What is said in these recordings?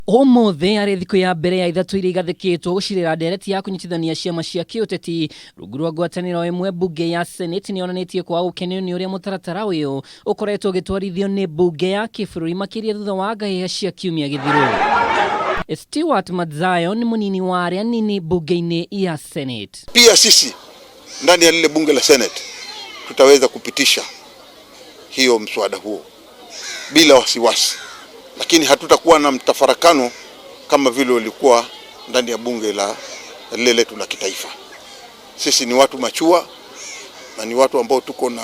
Ũmũthĩ arĩ thikũ ya mbere ya ithatũ iria igathĩkĩtwo gũcirĩra ndereti ya kũnyitithania ciama cia kĩũteti rungu rwa ngwatanĩro ĩmwe, mbunge ya Senate nĩ yonanĩtie kwaga gũkenio nĩ ũrĩa mũtaratara ũyũ ũkoretwo ũgĩtwarithio nĩ mbunge ya kĩbũrũri makĩria thutha wa ngahĩha cia kiumia gĩthiru. Stewart Madzayo nĩ mũnini wa arĩa anini mbunge-inĩ ya Senate. Pia sisi ndani ya lile bunge la Senate tutaweza kupitisha hiyo mswada huo bila wasiwasi, lakini hatutakuwa na mtafarakano kama vile ulikuwa ndani ya bunge la lile letu la kitaifa. Sisi ni watu machua na ni watu ambao tuko na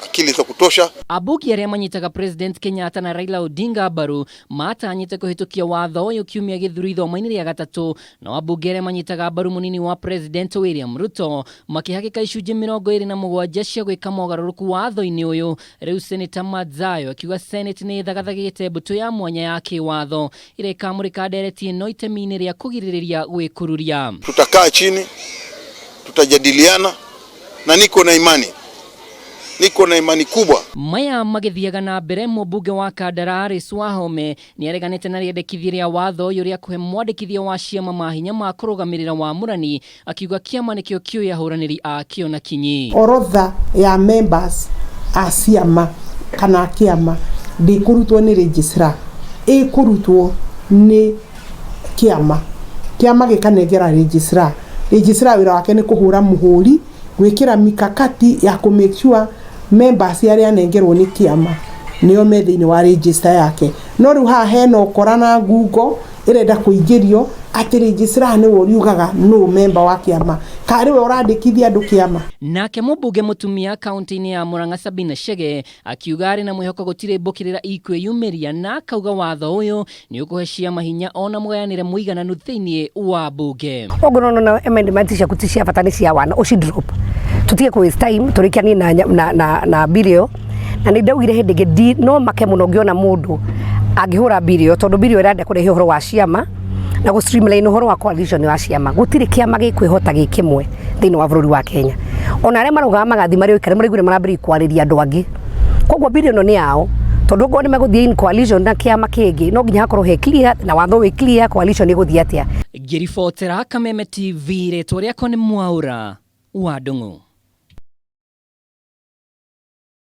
akili za kutosha. Ambunge arĩa manyitaga President Kenyatta na Raila Odinga mbaru matanyĩte kũhĩtũkia watho ũyũ kiumia gĩthiru ithoma-inĩ rĩa gatatũ, no ambunge arĩa manyitaga mbaru mũnini wa President William Ruto makĩhagĩka icunjĩ 27 cia gwĩka mogarũrũku watho-inĩ ũyũ. Rĩu Senator Madzayo akiuga Senate nĩ ĩthagathagĩte mbũtũ ya mwanya ya kĩwatho ĩrĩa ĩkamũrĩka ndereti ĩno itemi-inĩ rĩa kũgirĩrĩria gwĩkururia. Tutakaa chini, tutajadiliana na niko na imani, niko na imani kubwa. Maya magĩthiaga na mbere, mũmbunge wa Kandara Alice Wahome nĩ areganĩte na rĩendekithia rĩa watho ũyũ rĩa kũhe mwandĩkithia wa ciama mahinya ma kũrũgamĩrĩra wamũrani, akiuga kĩama nĩkĩo kĩũĩ ahũranĩri akĩo na kinyi. Orodha ya members a ciama kana kĩama ndĩkũrutwo nĩ registrar, ĩkũrutwo nĩ kĩama, kĩama gĩkanengera registrar. Registrar wĩra wake nĩ kũhũra mũhũri, gwĩkĩra mikakati ya kũ make sure members arĩa anengerwo nĩ kĩama nĩo me thĩinĩ wa register yake. No rĩu haha hena ũkora na ngungo ĩrenda kũingĩrio atĩ registrar nĩwe ũriugaga nũ member wa kĩama, ka nĩwe ũrandĩkithia andũ kĩama. Nake mũmbunge mũtumia kaunti-inĩ ya Murang'a Sabina Chege akiuga arĩ na mwĩhoko gũtirĩ mbũkĩrĩra ikwĩyumĩria, na akauga watho ũyũ nĩ ũkũhe ciama hinya ona mũgayanĩre mũigananu thĩinĩ wa mbunge. Ũguo no amendment ciaku ti cia bata, nĩ cia wana ũci drop, tutige ku waste time tũrĩkanie na na na, na bill ĩyo. Na nĩ ndaugire hĩndĩ ĩngĩ no make mũno ngĩona mũndũ angĩhũra bill ĩyo, tondũ bill ĩyo ĩrenda kũrehe ũhoro wa ciama na gũ streamline ũhoro wa coalition wa ciama. Gũtirĩ kĩama gĩkwĩhota gĩ kĩmwe thĩinĩ wa bũrũri wa Kenya. Ona arĩa maraugaga magathi marĩ oika nĩ maraiguire marambĩrĩria kwarĩria andũ angĩ, koguo bill ĩno nĩ yao, tondũ okorwo nĩ megũthiĩ in coalition na kĩama kĩngĩ, no nginya hakorwo he clear na watho wĩ clear coalition ĩgũthiĩ atĩa. Ngĩribotera Kameme TV, rĩtwa rĩakwa nĩ Mwaũra wa Ndung'u.